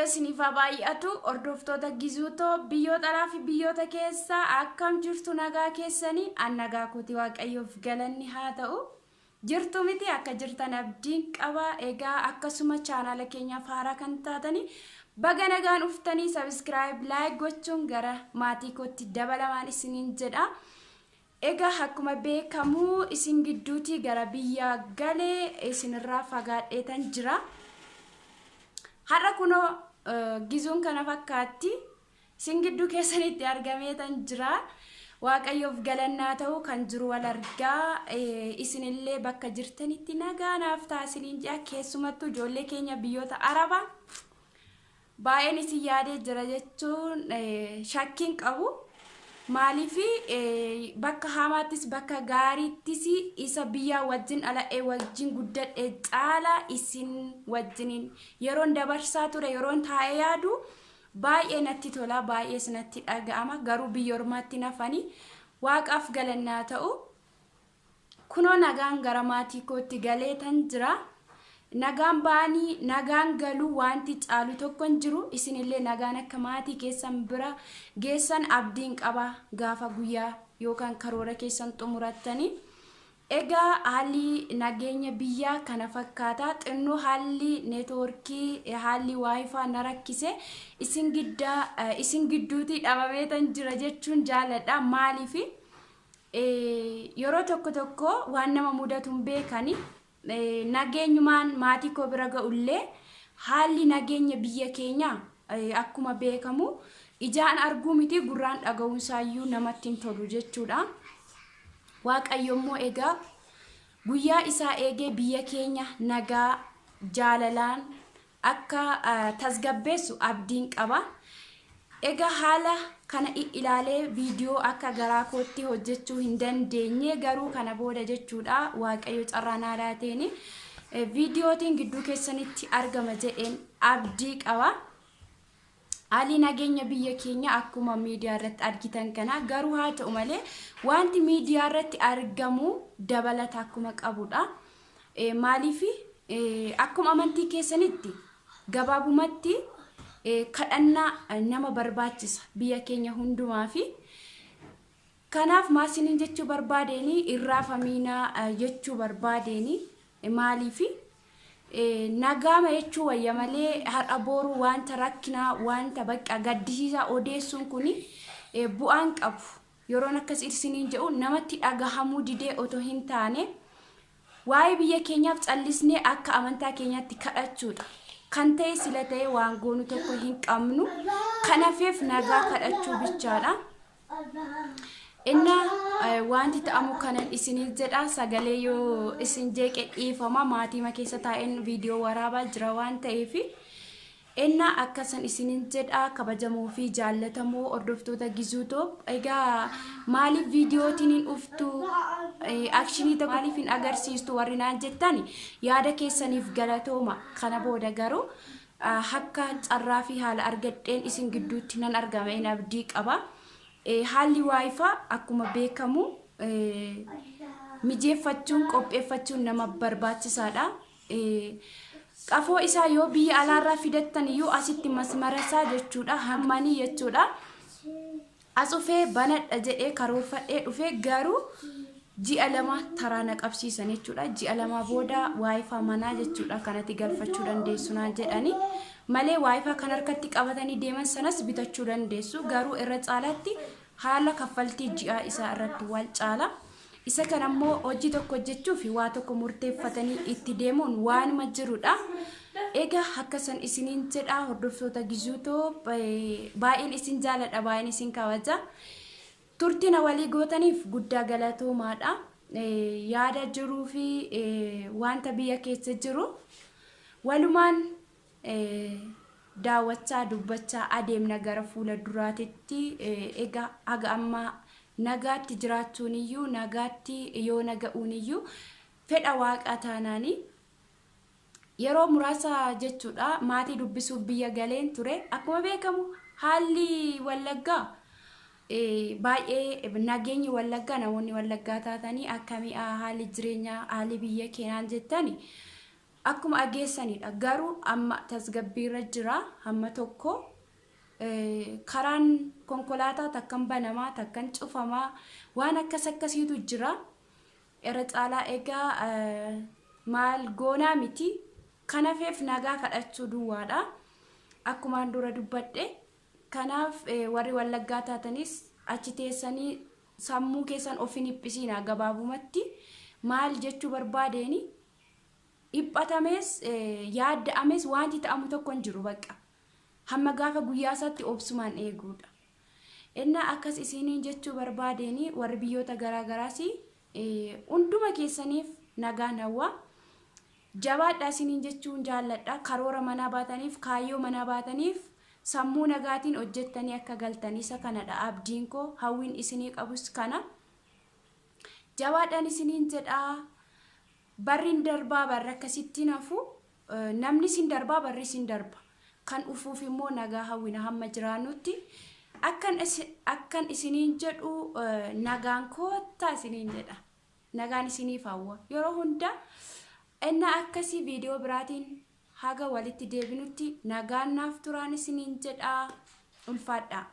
Waaqayyo isiniif haa baay'atu. Hordoftoota Gizuutoo biyyoota alaa fi biyyoota keessaa, akkam jirtu? Nagaa keessanii? An nagaa kooti, Waaqayyoof galanni haa ta'u. Jirtu miti? Akka jirtan abdiin qaba. Egaa akkasuma chaanaala keenyaaf haaraa kan taatanii baga nagaan dhuftanii, subscribe, like gochuun gara maatii kootti dabalamaan isiniin jedha. Egaa akkuma beekamu isin gidduutii gara biyyaa galee isinirraa fagaadheetan jira. Har'a kunoo Gizuun kana fakkaatti. Isin gidduu keessanitti argameetan jira. Waaqayyoof galannaa ta'u, kan jiru wal argaa. Isinillee bakka jirtanitti nagaa naaf ta'a isiniin jedha. Keessumattuu ijoollee keenya biyyoota Arabaa, baay'een isin yaadee jira jechuun shakkiin qabu. Maaliif, bakka hamaattis bakka gaariittis isa biyyaa wajjin dhala'ee wajjin guddadhe caalaa isin wajjiniin yeroon dabarsaa ture, yeroon taa'ee yaadu baay'ee natti tola, baay'ees natti dhaga'ama. Garuu biyya ormaatti nafanii, Waaqaaf galannaa ta'u. Kunoo nagaan gara maatii kootti galeetan jira. Nagaan ba'anii nagaan galuu wanti caalu tokko hin jiru. Isinillee nagaan akka maatii keessan bira geessan abdiin qaba gaafa guyyaa yookaan karoora keessan xumurattanii. Egaa haalli nageenya biyyaa kana fakkaata. Xinnoo haalli networkii, haalli WiFi na rakkise, isin giddaa isin gidduutii dhabameetan jira jechuun jaaladha. Maaliif, yeroo tokko tokko waan nama mudatu hin beekani. Nageenyumaan maatii koo bira ga'ullee haalli nageenya biyya keenyaa akkuma beekamu ijaan arguu miti, gurraan dhaga'uunsaayyuu namatti hin tolu jechuudha. Waaqayyo immoo egaa guyyaa isaa eegee biyya keenya nagaa jaalalaan akka tasgabbeessu abdiin qaba. Egaa haala kana ilaalee viidiyoo akka garaa kootti hojjechuu hin dandeenye. Garuu kana booda jechuudha, Waaqayyo carraa naa laateen viidiyootiin gidduu keessanitti argama jedheen abdii qaba. Haalli nageenya biyya keenya akkuma miidiyaa irratti argitan kana. Garuu haa ta'u malee wanti miidiyaa irratti argamu dabalata akkuma qabudha. Maaliif, akkuma amantii keessanitti gabaabumatti kadhannaa nama barbaachisa biyya keenya hundumaa fi kanaaf maasiniin jechuu barbaadeeni, irraafamiinaa jechuu barbaadeeni. Maaliif, nagaama jechuu wayya malee har'a booruu wanta rakkinaa, wanta bakka gaddisiisaa odeessuun kun bu'aan qabu. Yeroon akkas isiniin jedhu namatti dhagahamuu didee otoo hin taane, waa'ee biyya keenyaaf callisnee akka amantaa keenyaatti kadhachuudha. Kan ta'e sila ta'e, waan goonu tokko hin qabnu. Kanaafeef nagaa kadhachuu bichaadha. Inna wanti ta'amu kanan isiniin jedha. Sagalee yoo isin jeeqe dhiifama, maatiima keessa taa'een viidiyoo waraabaa jira waan ta'eef. Inna akkasan isiniin jedha, kabajamoo fi jaallatamoo hordoftoota Gizuutoo. Egaa maaliif viidiyootiin hin dhuftu, actionii tokko maaliif hin agarsiistu warri naan jettani, yaada keessaniif galatooma. Kana booda garuu akka carraa fi haala argadheen isin gidduutti nan argama in abdii qaba. Haalli WiFi akkuma beekamu mijeeffachuun, qopheeffachuun nama barbaachisaadha. Qafoo isaa yoo biyya alaarraa fidattan iyyuu asitti masmara isaa jechuudha, hammanii jechuudha. As dhufee banadha jedhee karoorfadhee dhufee, garuu ji'a 2 taraa na qabsiisan jechuudha. Ji'a 2 booda WiFi manaa jechuudha kanatti galfachuu dandeessu naan jedhani malee, WiFi kan harkatti qabatanii deeman sanas bitachuu dandeessu. Garuu irra caalaatti haala kaffaltii ji'a isaa irratti wal caala. Isa kana immoo hojii tokko hojjechuuf waa tokko murteeffatanii itti deemuun waanuma jirudha. Egaa akkasan isiniin jedha, hordoftoota Gizuutoo, baay'een isin jaaladha, baay'een isin kabaja. Turtina walii gootaniif guddaa galatoomaadha. Yaada jiruu fi wanta biyya keessa jiru walumaan daawwachaa, dubbachaa adeemna gara fuula duraatitti. Egaa haga ammaa nagaatti jiraachuun iyyuu, nagaatti yoo naga'uun iyyuu fedha Waaqaa taanaanii. Yeroo muraasa jechuudha maatii dubbisuuf biyya galeen ture. Akkuma beekamu haalli Wallaggaa baay'ee, nageenyi Wallaggaa, namoonni Wallaggaa taatanii akkamii haalli jireenyaa, haalli biyya keenyaan jettani. Akkuma dhageessanidha. Garuu amma tasgabbiirra jira hamma tokko. Karaan konkolaataa takkan banamaa takkan cufamaa waan akkas akkasiitu jira. Irra caalaa egaa maal goonaa miti. Kanafeef nagaa kadhachuu duwwaadha. Akkumaan dura dubbadhe. Kanaaf warri Wallaggaa taatanis achi teessanii sammuu keessan of hin dhiphisiinaa. Gabaabumatti maal jechuu barbaadeeni, dhiphatamees yaadda'amees wanti ta'amu tokko hin jiru bakka. Hamma gaafa guyyaa isaatti obsumaan eeguudha. Innaa akkas isiniin jechuu barbaadeeni, warri biyyoota garaagaraas hunduma keessaniif nagaan hawwa. Jabaadhaa isiniin jechuun jaalladha. Karoora manaa baataniif, kaayyoo manaa baataniif sammuu nagaatiin hojjettanii akka galtan isa kanadha abdiin koo, hawwiin isinii qabus kana. Jabaadhaan isiniin jedhaa. Barriin darbaa, barri akkasittiin hafu, namni isin darbaa, barri isin darba. Kan dhufuuf immoo nagaa hawwina hamma jiraannutti. Akkan isiniin jedhu, nagaan koottaa isiniin jedha. Nagaan isiniif hawwa. Yeroo hunda innaa akkasii viidiyoo biraatiin haga walitti deebinutti nagaan naaf turaan isiniin jedha. Ulfaadhaa.